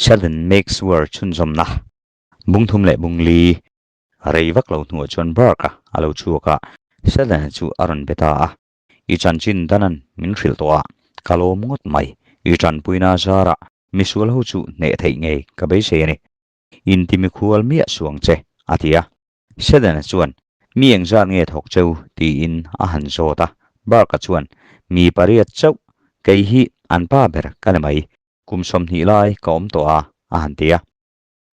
Sheldon makes war chhunzawmna bung thum leh bung li rei vak lo hnuah chuan Burke-a a lo chhuak a, Sheldon-a chu a rawn be ta a. I chanchin danan min hrilh tawh a, ka lawm ngawt mai. I tanpuina zarah misual ho chu hneh theih ngei ka beisei a ni. Inti mikhual miah suang che, a ti a. Sheldon-a chuan, Mi engzat nge thawk cheu? tiin a han zawt a. Burke-a chuan, Mi pariat chauh, kei hi an pa ber ka ni mai. Kum 20 lai ka awm tawh a, a han ti a.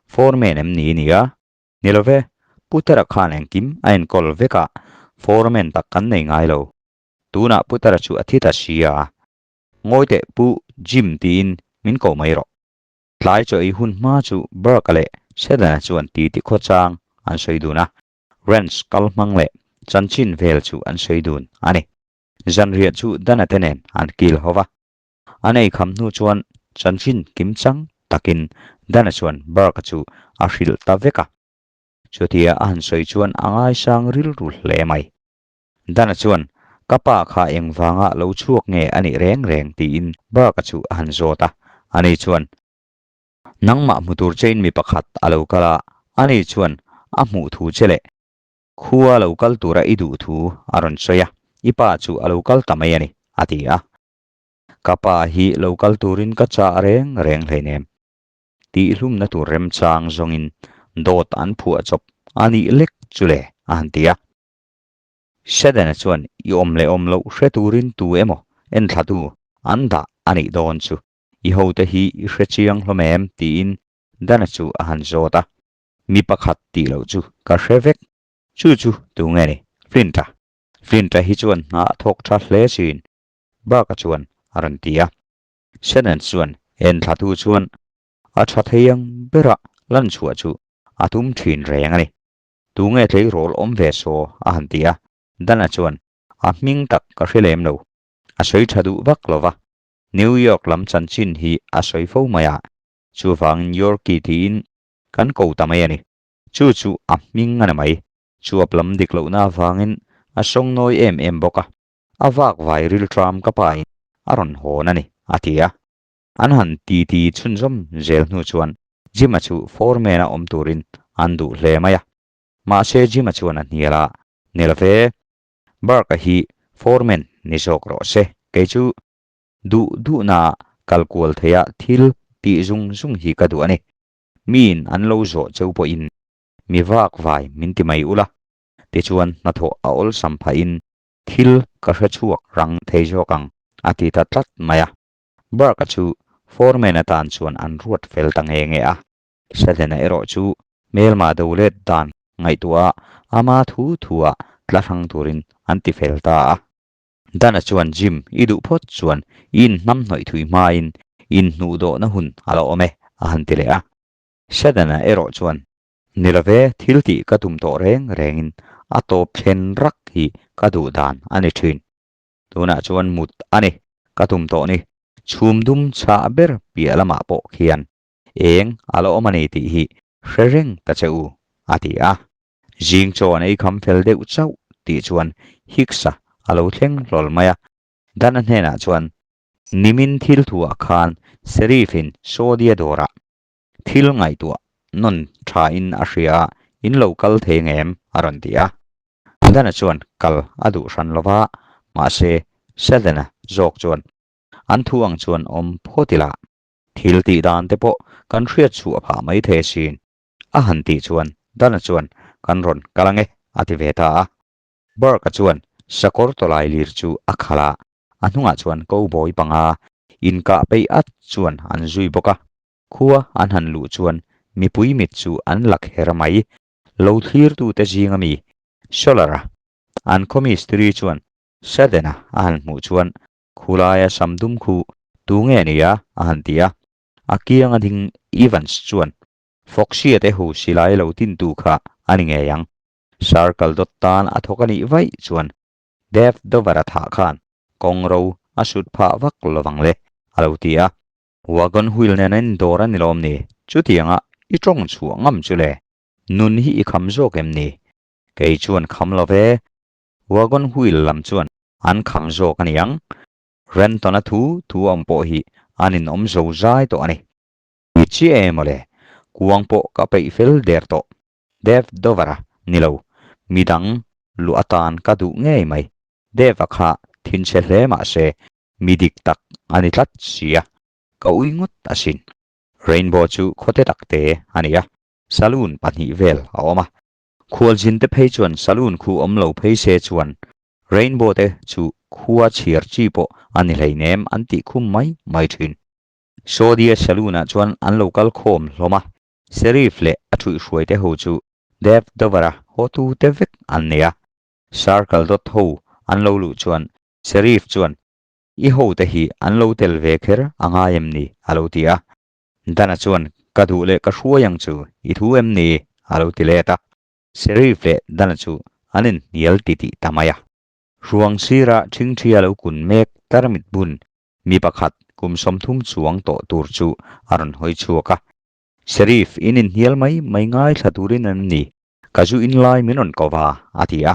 Foreman em ni nia? Ni lo ve, Putera khan engkim a enkawl vek a, foreman tak kan nei ngai lo. Tunah Putera chu a thi ta si a. Ngawi teh Pu Jim tiin min ko mai rawh. Tlai chaw ei hun hma chu Burke-a leh Sheldon-a chuan titi khawchang an sawi dun a, Ranch kal hmang leh chanchin vel chu an sawi dun a ni. Zanriah chu Dana te nen an kil ho va. An ei kham hnu chuan chanchin kimchang takin Dana chuan Burke-a chu a hrilh ta vek a. Chutia a han sawi chuan a ngaisang rilru hle mai. Dana chuan, Ka pa kha engvanga lo chhuak nge a nih reng reng? tiin Burke-a chu a han zawt a. Ani chuan, Nangmah hmu tur chein mi pakhat a lo kal a, ani chuan a hmuh thu che leh khua lo kal tura i duh thu a rawn sawi a, i pa chu a lo kal ta mai a ni, a ti a. Ka pa hi lo kal turin ka chah reng reng hleinem. Tihhlumna tur remchang zawngin dawt an phuah chawp a nih lek chu le, a han ti a. Sheldon-a chuan i awm leh awm loh hre turin tu emaw enthlatu an dah a nih dawn chu. I hote hi i hre chiang hlawm em? tiin Dana chu a han zawt a. Mi pakhat tih loh chu ka hre vek. Chu chu tu nge ni? Flint-a. Flint-a hi chuan hna a thawk tha hle sin, Burke-a chuan a rawn ti a. Shannon chuan enthlatu chuan a tha thei ang bera lan chhuah chu a tum thin reng a ni. Tu nge tleirawl awm ve saw? a han ti a. Dana chuan a hming tak ka hre lem lo. A sawi tha duh vak lo va. New York lam chanchin hi a sawi fo mai a, chuvangin Yorkie tiin kan ko ta mai a ni. Chu chu a hming a ni mai. Chuap lam dik lohna avangin a sawng nawi em em bawk a, a vak vai rilṭam ka pain a rawn hawn a ni, a ti a. An han titi chhunzawm zel hnu chuan Jim-a chu foreman-a awm turin an duh hle mai a. Mahse Jim-a chuan a hnial a, Ni love, Burke-a hi foreman ni zawk rawh se, kei chu duh duhna kal kual theia thil tih zung zung hi ka duh a ni. Miin an lo zawh cheu pawhin mi vak vai min ti mai ula, tichuan hnathawh a awlsam phahin thil ka hre chhuak rang thei zawk ang, a ti ta tlat mai a. Burke-a chu foreman atan chuan an ruat fel ta nge nge a. Sheldon-a erawh chu hmelma do let dan ngaihtuah a, ama thu thua tla hrang turin an ti fel ta a. Dana chuan Jim i duh phawt chuan i inhnam hnawih thui hmain inhnuhdawhna hun a lo awm e, a han ti leh a. Sheldon-a erawh chuan, Ni love, thil tih ka tum tawh reng rengin a tawp thlen rak hi ka duh dan a ni thin. Tunah chuan mut a ni, ka tum tawh ni. Chhum dum chhah ber piah lamah pawh khian eng a la awm a ni tih hi hre reng ta che u, a ti a. Zing chaw an ei kham fel deuh chauh tih chuan Hicks-a a lo thleng hlawl mai a. Dan-a hnenah chuan, Nimin thil thuah khan Sheriff-in Sawdia dawrah thil ngaihtuah nawn thain a hria a, in lo kal thei ngem? a rawn ti a. Dan-a chuan kal a duh hran lo va, mahse Sheldon-a zawk chuan an thu ang chuan awm phawt ila. Thil tih dan te pawh kan hriat chhuah phah mai thei asin. A han tih chuan Dana chuan kan rawn kal ange a ti ve ta a. Burke-a chuan sakawr tawlai lir chu a khalh a, a hnungah chuan cowboy panga inkah peih at chuan an zui bawk a. Khua an han luh chuan mipui mit chu an la kher mai. Lo thlirtute zinga mi Solar-a an khaw mistiri chuan Sudden-a a han hmuh chuan Khulaia sam dum khu tu nge ni a? a han ti a. A kianga ding Evans chuan, Foxy-a te hu silai lo tintu kha a ni ngei ang. Circle dawt tan a thawk a nih vaih chuan Dave Dover-a thah khan kawng ro a sut phah vak lovang le, a lo ti a. Wagon wheel nen a indawr a ni lawm ni? Chutianga i tawng chhuah ngam chu le, nun hi i kham zawk em ni? Kei chuan kham lo ve. Wagon wheel lam chuan an kham zawk a niang. Renton-a thu thu ang pawh hi an inawm zo zai tawh a ni. chiah em awle, kuang pawh ka peih fel der tawh. Dev Dover-a ni lo, midang luh atan ka duh ngei mai. Dev-a kha thinchhe hle mah se, mi dik tak a ni tlat sia, ka ui ngawt asin. Rainbow chu khawte takte a ni a, saloon pahnih vel a awm a. Khualzin te phei chuan saloon khu awm lo phei se chuan Rainbow te chu khua chhiar chi pawh a ni hleinem an tih khum mai mai thin. Sawdia saloon ah chuan an lo kal khawm hlawm a, Sheriff leh a thuihhruai te ho chu Dev Dover-a hawtu te vek an nei a. Circle dawt ho an lo luh chuan Sheriff chuan I hote hi an lo tel ve kher a ngai em ni? a lo ti a. Dana chuan Ka duh leh ka hruai ang chu, i thu em ni? a lo ti let a. Sheriff leh Dana chu an inhnial titih ta mai a. Hruang sira ṭhingṭhia lo kun mek tarmit bun mi pakhat kum 30 chuang tawh tur chu a rawn hawi chhuak a. Sheriff, in inhnial mai mai ngaithla turin em ni? Ka zu in lai min rawn ko va, a ti a.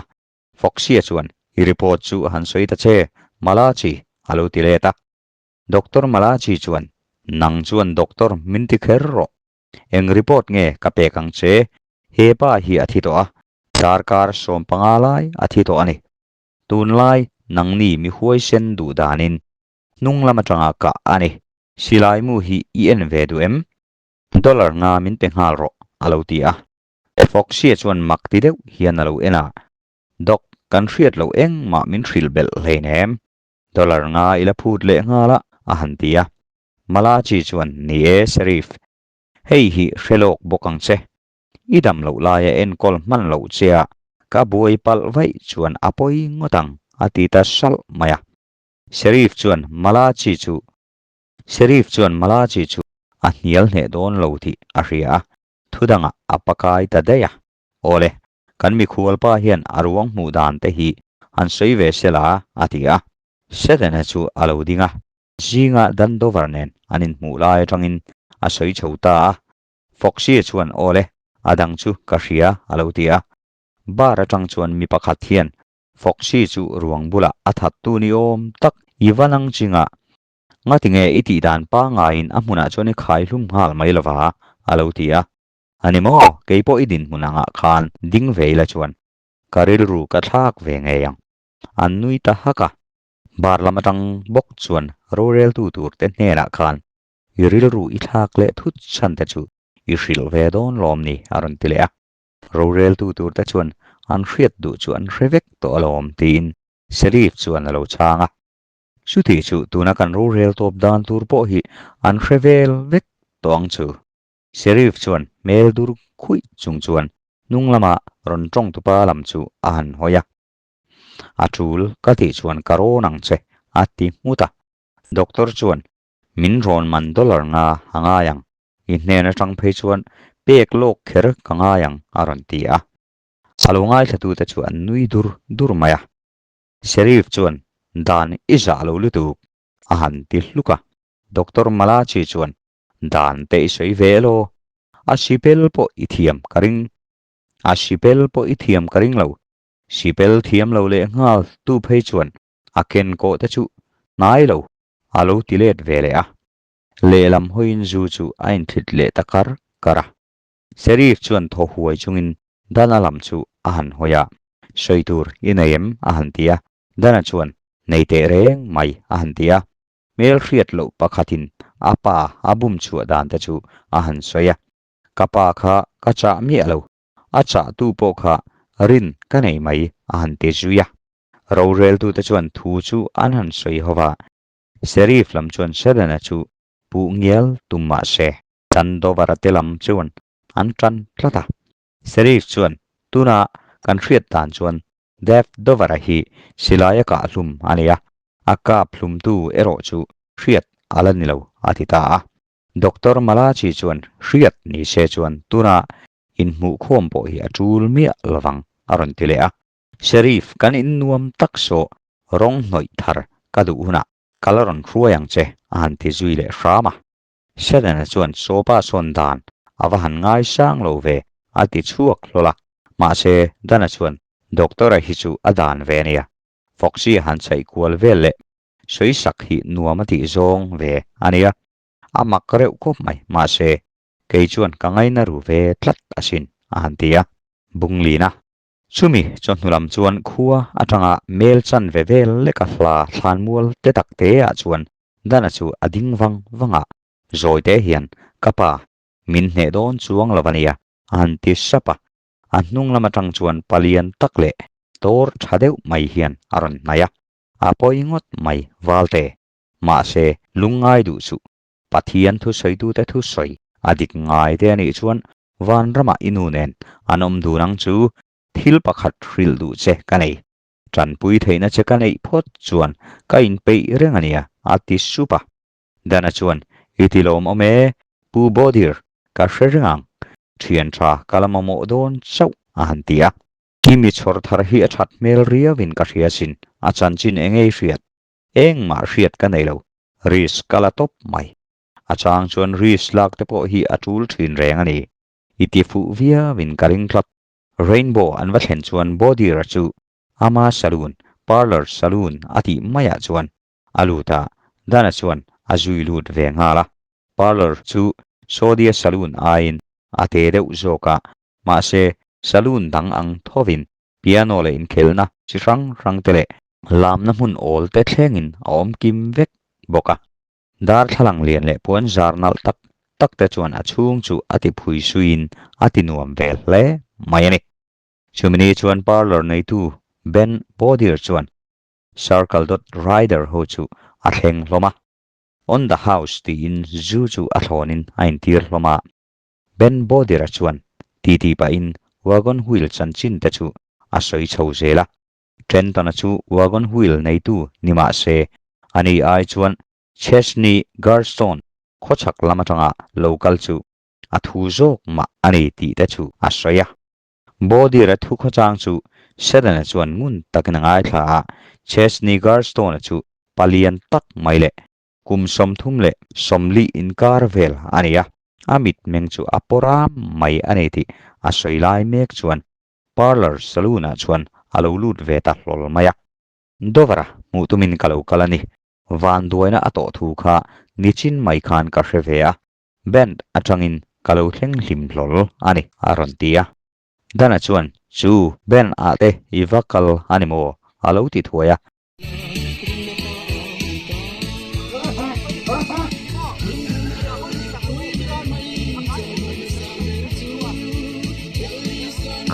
Foxy-a chuan, I report chu han sawi ta che, Malachi, a lo ti let a. Doctor Malachi chuan, Nang chuan doctor min ti kher rawh. Eng report nge ka pek ang che? He pa hi a thi tawh a, darkar 15 lai a thi tawh a ni. Tunlai nangni mi huaisen duh danin hnung lam atanga kah a ni. Silai mu hi i en ve duh em? Dollar nga min pe nghal rawh, a lo ti a. Foxy-a chuan mak ti deuh hian a lo en a, Doc, kan hriat loh engmah min hrilh belh hleinem. Dollar nga i la phut leh nghal a, a han ti a. Malachi chuan, Ni e, Sheriff. Hei hi hre lawk bawk ang che. I dam loh laia enkawl hman loh che a, ka buai palh vaih chuan a pawi ngawt ang, a ti ta salh mai a. Sheriff chuan Malachi chu Sheriff chuan Malachi chu a hnial hneh dawn lo tih a hria a, thu dangah a pakai ta daih a. Awle, kan mikhualpa hian a ruang hmuh dan te hi han sawi ve se la, a ti a. Setana chu a lo ding a, zinga Dandover nen an inhmuh lai atangin a sawi chho ta a. Foxy chuan Awle, a dang chu ka hria, a lo ti a. Bar atang chuan mi pakhat hian Foxy chu ruang bulah a thattu ni awm tak i va nang chingah Ngatinge i tih dan pangaiin a hmunah chuan i khai hlum nghal mai lova, a lo ti a. A ni maw, kei pawh i dinhmun angah khan ding ve ila chuan ka rilru ka thlak ve ngei ang. An nui ta hak a. Bar lam atang bawk chuan roreltu tur te hnenah khan i rilru i thlak leh thut chhan te chu i hrilh ve dawn lawm ni, a rawn ti leh a. Roreltu tur te chuan an hriat duh chu an hre vek tawh alawm tiin Sheriff chuan a lo chhang a. Chuti chu tuna kan rorel tawp dan tur pawh hi an hre vel vek tawh ang chu. Sheriff chuan hmel dur khuih chung chuan hnung lama rawn tawng tupa lam chu a han hawi a. A tul ka tih chuan ka rawn ang che a ti nghut a. Doctor chuan min rawn man dollar nga a ngai ang, i hnen atang phei chuan pek lawk kher ka ngai ang a rawn ti a. A lo ngaithlatute chu an nui dur dur mai a. Sheriff chuan dan i zah lo lutuk a han ti hluk a. Doctor Malachi chuan dan te i sawi ve elaw? A sipel pawh i thiam ka ring. A sipel pawh i thiam ka ring lo. Sipel thiam lo leh nghal tu phei chuan a ken kawh te chu hnai lo a lo ti let ve leh a. Lehlam hawiin zu chu a inthlit leh ta kar kar a. Sheriff chuan thaw huai chungin Dana lam chu a han hawi a, Sawi tur i nei em? a han ti a. Dana chuan, Nei teh reng mai, a han ti a. Hmel hriat loh pakhatin a pa a bum chhuah dan te chu a han sawi a. Ka pa kha ka chah miah lo, a chahtu pawh kha rin ka nei mai, a han ti zui a. Roreltute chuan thu chu an han sawi ho va, Sheriff lam chuan Sheldon-a chu puh ngial tum mah se, Chandovara te lam chuan an tan tlat a. Sheriff chuan, Tuna kan hriat dan chuan Dev Dover-a hi silai a kah hlum a ni a, a kap hlumtu erawh chu hriat a la ni lo, a ti ta a. Doctor Malachi chuan hriat ni se chuan tuna inhmuhkhawm pawh hi a tul miah lovang, a rawn ti leh a. Sheriff, kan innuam tak saw rawng hnawih thar ka duh hunah ka la rawn hruai ang che, a han ti zui leh hram a. Sudden-a chuan Sopa sawn dan a va han ngaisang lo ve a ti chhuak hlawl a, mahse Dana chuan Doctor-a hi chu a dan ve a nia, Foxy han chhaih kual vel leh sawisak hi nuam a tih zawng ve a nia. A mak reuh khawp mai, mahse, kei chuan ka ngaina ru ve tlat asin, a han ti a. Bunglina Chumi chawhnu lam chuan khua atanga mel chan ve vel leka hla thlanmual te tak te ah chuan Dana chu a ding vang vang a, zawi te hian, Ka pa, min hneh dawn chuang lo a nia, a han ti sap a. A hnung lam atang chuan palian tak leh tawr tha deuh mai hian a rawn hnaih a, a pawi ngawt mai Valte. Mahse, lungngai duh suh, Pathian thusawitute thusawi a dik ngai te a nih chuan Vanramah i nu nen an awm dun ang chu thil pakhat hrilh duh che ka nei. Tanpui theihna che ka neih phawt chuan ka inpeih reng a nia, a ti sup a. Dana chuan, I ti lawmawm e, Pu Bodir, ka hre reng ang. Thian tha ka la mamawh dawn chauh, a han ti a. I mi chhawr thar hi a that hmel riauin ka hria sin, a chanchin eng ei hriat? Engmah hriat ka nei lo, risk ka la tawp mai. A chang chuan risk lak te pawh hi a tul thin reng a ni. I ti fuh viauin ka ring tlat. Rainbow an va thlen chuan Bodir-a chu ama saloon, parlour saloon a tih maiah chuan a lut a, Dana chuan a zui lut ve nghal a. Parlour chu Sawdia saloon aiin a te deuh zawk a, mahse saloon dang ang thovin piano leh inkhelhna chi hrang hrang te leh lamna hmun awl te thlengin a awm kim vek bawk a. Darthlalang lian leh puan zar nalh tak tak te chuan a chhung chu a ti phui suiin a ti nuam ve hle mai a ni. Chumi ni chuan parlour neitu Ben Bodir chuan Circle dot Rider ho chu a thleng hlawm a. On the house tiin zu chu a thlawnin a intir hlawm a. Ben Bodir-a chuan titi pahin wagon wheel chanchin te chu a sawi chho zel a. Trenton-a chu wagon wheel neitu ni mah se, ani ai chuan Chesney Garstone khawchhak lam atanga lo kal chu a thu zawk mah a ni tih te chu a sawi a. Bodir-a thu khawchang chu Sedan-a chuan ngun takin a ngaithla a, Chesney Garstone-a chu palian tak mai leh kum 34 inkar vel a ni a, a mitmeng chu a pawram mai a ni tih a sawi lai mek chuan Parlour saloon ah chuan a lo lut ve ta hlawl mai a. Dover-a hmuh tumin ka lo kal a ni. Vanduaina a tawh thu kha nichin mai khan ka hre ve a. Band atangin ka lo thleng hlim hlawl a ni, a rawn ti a. Dana chuan, Chu, band ah te i va kal a ni maw? a lo ti thuai a.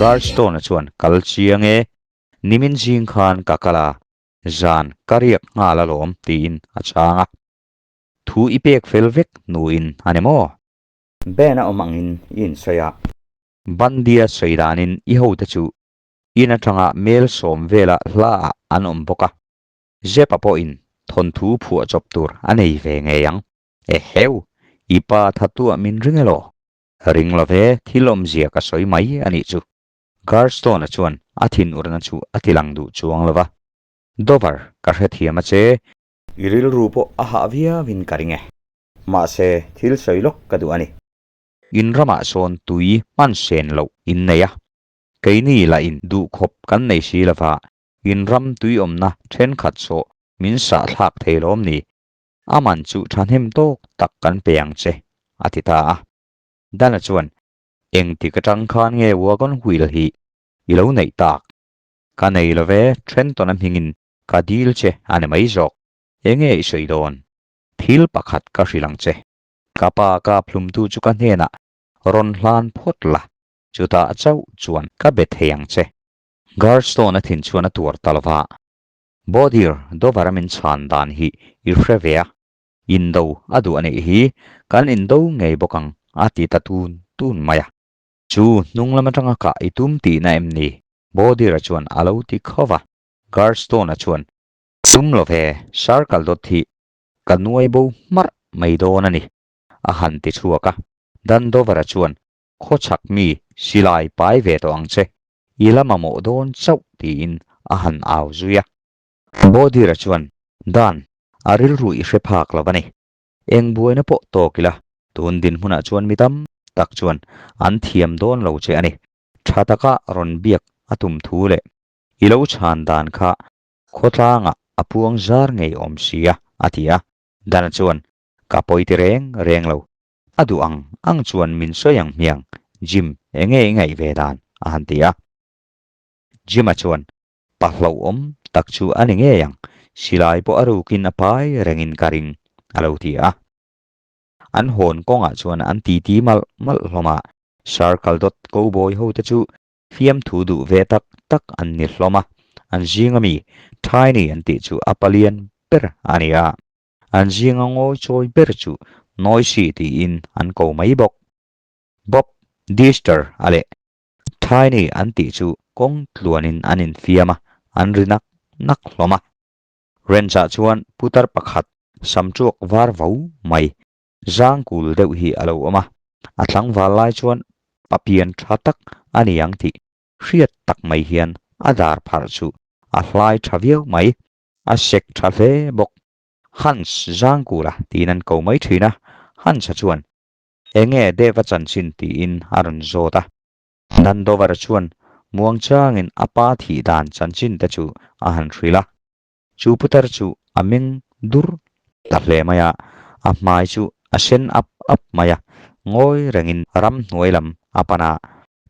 Garstone-a chuan kal chiang e, nimin zing khan ka kal a, zan ka riak nghal alawm tiin a chhang a. Thu i pek fel vek hnuin a ni maw? Ben a awm angin i insawi a. Bandia sawi danin i hote chu In atanga mel sawm vela hlaah an awm bawk a, Zepa pawhin thawnthu phuah chawp tur a nei ve ngei ang. Eheu! I pa thattuah min ring elaw? Ring lo ve, thil awmzia ka sawi mai a nih chu. Garstone-a chuan a thinurna chu a tilang duh chuang lo va. Dover, ka hrethiam a che. I rilru pawh a hah viauin ka ring e. Mahse, thil sawi lawk ka duh a ni. In ramah sawn tui hman sen loh in nei a, Keini lah in duhkhawp kan nei si lova, in ram tuiawmna thenkhat sawh min sahthlak thei lawm ni? A man chu thahnem tawk tak kan pe ang che, a ti ta a. Dana chuan, Engtik atang khan nge wagon wheel hi i lo neih tak? Ka nei lo ve, Trenton-a hmingin ka dil che a ni mai zawk. Enge i sawi dawn? Thil pakhat ka hrilh ang che. Ka pa ka phlumtu chu ka hnenah rawn hlan phawt la, Chutah chauh chuan ka be thei ang che. Garstone-a thin chuan a tuar ta lova, Bodir, Dover-a min chhan dan hi i hre ve a, indo a duh a nih hi, kan indo ngei bawk ang, a ti ta tun tun mai a. Chu hnung lam atanga kah i tum tihna em ni? Bodir-a chuan a lo ti khauh va. Garstone-a chuan, Tum lo ve, Sir Kaldot hi ka nuai bo hmarh mai dawn a ni, a han ti chhuak a. Dan Dover-a chuan, Khawchhak mi silai pai ve tawh ang che, i la mamawh dawn chauh tiin a han au zui a. Bodira chuan, Dan, a rilru i hre phak lo a ni. Eng buaina pawh tawk ila, tun dinhmunah chuan mi tam tak chuan an thiam dawn lo che a ni. Tha taka rawn biak a tum thu leh i lo chhan dan kha khawtlangah a puang zar ngei awm sia, a ti a. Dan chuan, Ka pawi ti reng reng lo. A duh ang ang chuan min sawi ang hmiang, Jim, enge i ngaih ve dan? a han ti a. Jim-a chuan, Pa hlauhawm tak chu a ni ngei ang, silai pawh a rukin a pai rengin ka ring, a lo ti a. An hawn kawngah chuan an titi malh malh hlawm a, Sir Caldot cowboy hote chu fiamthu duh ve tak tak an ni hlawm a, an zinga mi Tiny an tih chu a palian ber a ni a, an zinga ngawi chawi ber chu Noisy tiin an ko mai bawk. Bob Dister a leh Tiny an tih chu kawng tluanin an infiam a, an ri nak nak hlawm a. Wrench-ah chuan putar pakhat samṭuak var vo mai zang kul deuh hi a lo awm a, a tlangval lai chuan papian tha tak a ni ang tih hriat tak mai hian a dar pharh chu a hlai tha viau mai, a sek tha hle bawk. Hans Zangkula tiin an ko mai thin a, Hans-a chuan enge Dave-a chanchin tiin a rawn zawt a. Dandover chuan muangchangin a pa thih dan chanchin te chu a han hrilh a. Chu putar chu a meng dur ta hle mai a, a hmai chu a sen ap ap mai a, ngawi rengin ramhnuai lam a pan a,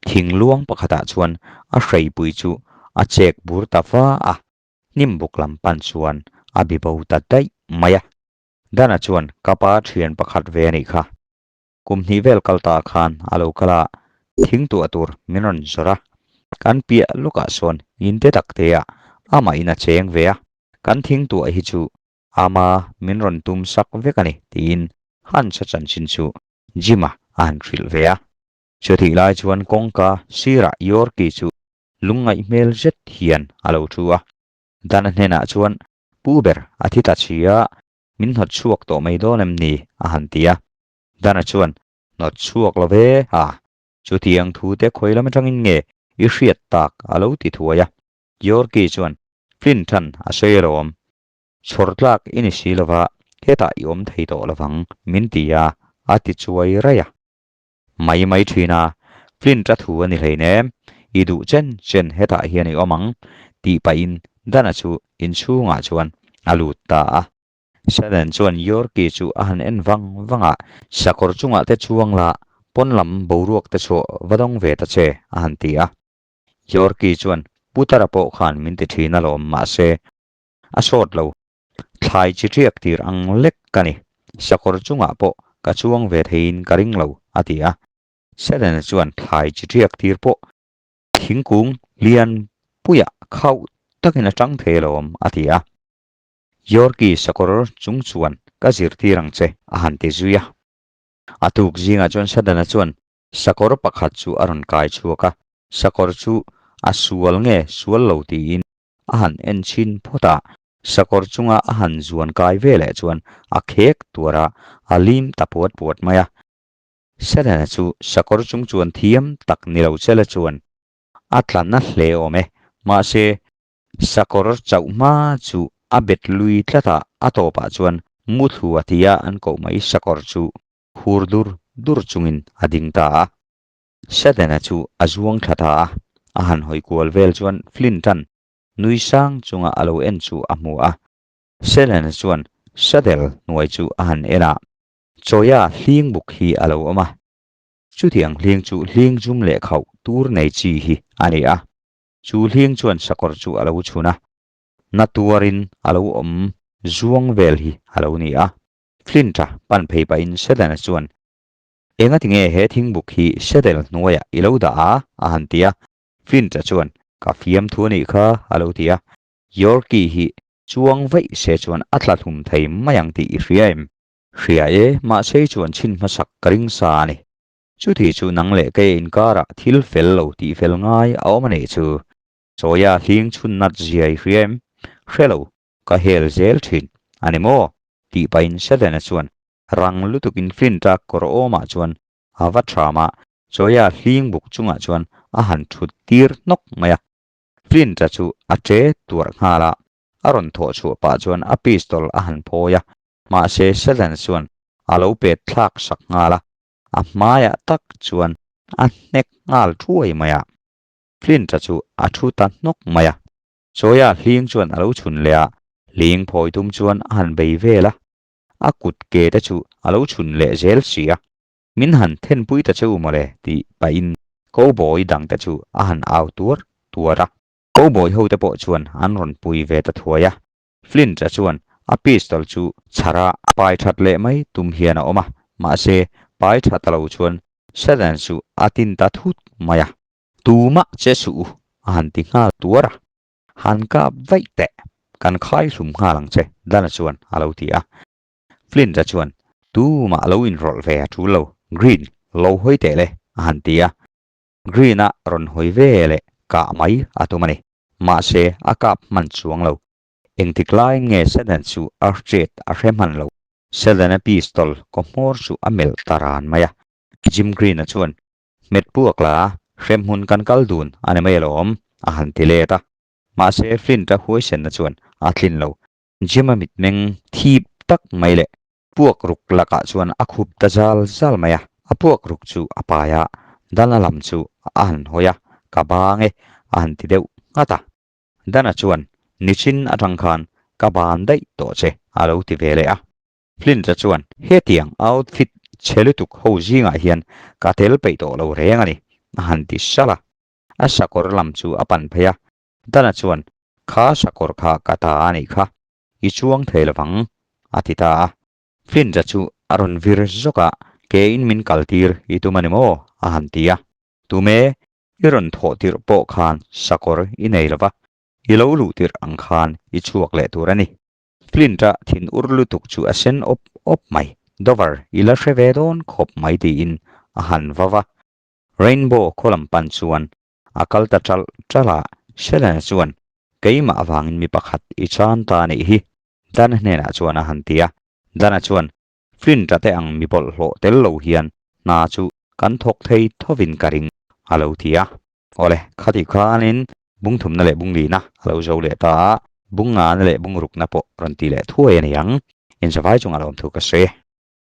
thingluang pakhatah chuan a hreipui chu a chek bur ta va a, hnim buk lam pan chuan a bibo ta daih mai a. Dana chuan ka pa thian pakhat ve a nih kha. Kum hnih vel kal ta khan a lo kal a, thing tuah tur min rawn zawrh a. Kan piah lawkah sawn in te tak te ah amah in a cheng ve a, kan thing tuah hi chu ama min rawn tum sak vek a ni tiin Hans-a chanchin chu Jim-a a han hrilh ve a. Chutih lai chuan kawngka sirah Yorky chu lungngaih hmel zet hian a lo thu a. Dana hnenah chuan Pu ber a thi ta chhi a, Min hnawt chhuak tawh mai dawn em ni? a han ti a. Dana chuan, Hnawt chhuak lo ve a, chutiang thu te khawi lam atangin nge i hriat tak a lo ti thuai a. Yorky chuan, Flint than a sawi alawm. Chhawr tlak i ni si lova, hetah i awm thei tawh lovang min ti a, a ti chuai raih a. Mai mai thin a, Flint a thu a ni hleinem, i duh chen chen hetah hian i awm ang, tih pahin Dana chu inchhungah chuan a lut ta a. Shannon chuan Yorky chu a han en vang vang a, Sakawr chungah te chuang la, pawn lam boruak te chhuah va dawng ve ta che, a han ti a. Yorky chuan, Putara pawh khan min ti thin alawm, mahse, a sawt lo. Thlai chi ṭiak tir ang lek ka ni. Sakawr chungah pawh ka chuang ve theiin ka ring lo, a ti a. Sudden chuan thlai chi ṭiak tir pawh thingkung lian puiah khauh takin a ṭang thei alawm, a ti a. Yorky sakawr chung chuan ka zirtir ang che, a han ti zui a. A tuk zingah chuan Sudden-a chuan sakawr pakhat chu a rawn kai chhuak a, sakawr chu a sual nge sual lo tiin a han en chhin phawt a, sakawr chunga a han zuan kai ve leh chuan a khek tuar a, a lim ta puat puat mai a. Selena chu sakawr chung chuan thiam tak ni lo chela chuan a tla na hle awm e, mahse sakawr chauh hma chu a bet lui tlat a, a tawpah chuan muthlu a tia an koh mai sakawr chu khur dur dur chungin a ding ta a. Sudden-a chu a zuang thla ta a, a han hawi kual vel chuan Flint-a'n nui sang chunga a lo en chu a hmu a. Sudden-a chuan saddle hnuai chu a han en a, Chawia hling buk hi a lo awm a. Chutiang hling chu hling zum leh khauh tur nei chi hi a ni a. Chu hling chuan sakawr chu a lo chhun a, na tuarin a lo awm zuang vel hi a lo ni a. Flint-a pan phei pahin Sudden-a chuan Engati nge he thingbuk hi saddle hnuaiah i lo dah a? a han ti a. Flint-a chuan, Ka fiamthu a nih kha, a lo ti a. Yorky hi chuang vaih se chuan a tla hlum thei mai ang tih i hria em? Hria e, mahse i chuan chhin hmasak ka ring sa a ni. Chuti chu nang leh kei inkarah thil fel lo tih fel ngai a awm a nih chu. Chawia hling chhun nat zia i hria em? Hre lo, ka hel zel thin a ni maw? tih pahin Sudden-a chuan Rang lutukin Flint-a kawr awmah chuan a va ṭham a, Chawia hling buk chungah chuan a han ṭhut tir hnawk mai a. Flint-a chu a ṭe tuarh nghal a, a rawn thawh chhuah pah chuan a pistol a han phawi a, mahse Sutton chuan a lo pet thlak sak nghal a, a hmaiah tak chuan a hnek nghal thuai mai a. Flint-a chu a ṭhu ta hnawk mai a, Chawia hling chuan a lo chhun leh a, hling phawi tum chuan a han bei vel a. a kut ke te chu a lo chhun leh zel si a. Min han thenpui ta che u mawle tih pahin cowboy dangte chu a han au tuar tuar a. Cowboy ho te pawh chuan an rawn pui ve ta thuai a. Flint-a chuan a pistol chu chhar a pai that leh mai tum hian a awm a, mahse pai tha ta lo chuan Sudden chu a tin ta thut mai a. Tumah che suh u a han ti nghal tuar a. Han kap daih teh, kan khai hlum nghal ang che Dana chuan a lo ti a. Flint-a chuan tumah lo inrawlh ve a tul lo, Green, lo hawi teh le a han ti a. Green-a rawn hawi ve leh kah mai a tum a ni. Mahse a kap hman chuang lo. Engtik laiin nge Sedan chu a hriat a hre hman lo. Sedan-a pistol kaw hmawr chu a melh ta ran mai a. Jim Green-a chuan, Hmet puak la, hremhmun kan kal dun a ni mai alawm, a han ti let a. Mahse Flint-a huaisenna chuan a tlin lo. Jim-a mitmeng thip tak mai leh puak ruk lakah chuan a khup ta zal zal mai a. A puak ruk chu a pai a, Dana lam chu a han hawi a, Ka bang e, a han ti deuh nghat a. Dana chuan, Nichin atang khan ka ban daih tawh che, a lo ti ve leh a. Flint-a chuan, Hetiang outfit chhe lutuk ho zingah hian ka tel peih tawh lo reng a ni, a han ti salh a. A sakawr lam chu a pan phei a. Dana chuan, Kha sakawr kha ka ta a nih kha, i chuang thei lovang, a ti ta a. Flint-a chu a rawn vir zawk a, Kein min kaltir i tum a ni maw? a han ti a. Tume, i rawn thawh tirh pawh khan sakawr i nei lova, i lo luh tirh ang khan i chhuak leh tur a ni. Flint-a thin ur lutuk chu a sen awp awp mai. Dover, i la hre ve dawn khawp mai tiin a han va va. Rainbow khaw lam pan chuan a kal ta ṭalh ṭalh a, Shannon chuan, Keimah avangin mi pakhat i chan ta anih hi, Dana hnenah chuan a han ti a. Dana chuan, Flint-a te ang mi bawlhhlawh tel lo hian hna chu kan thawk thei thovin ka ring, a lo ti a. Awle, khatih khanin bungthumna leh bunglina a lo zo leh ta a, bungngana leh bungrukna pawh rawn ti leh thuai a ni ang. Inzavai chungah lawmthu ka sawi e.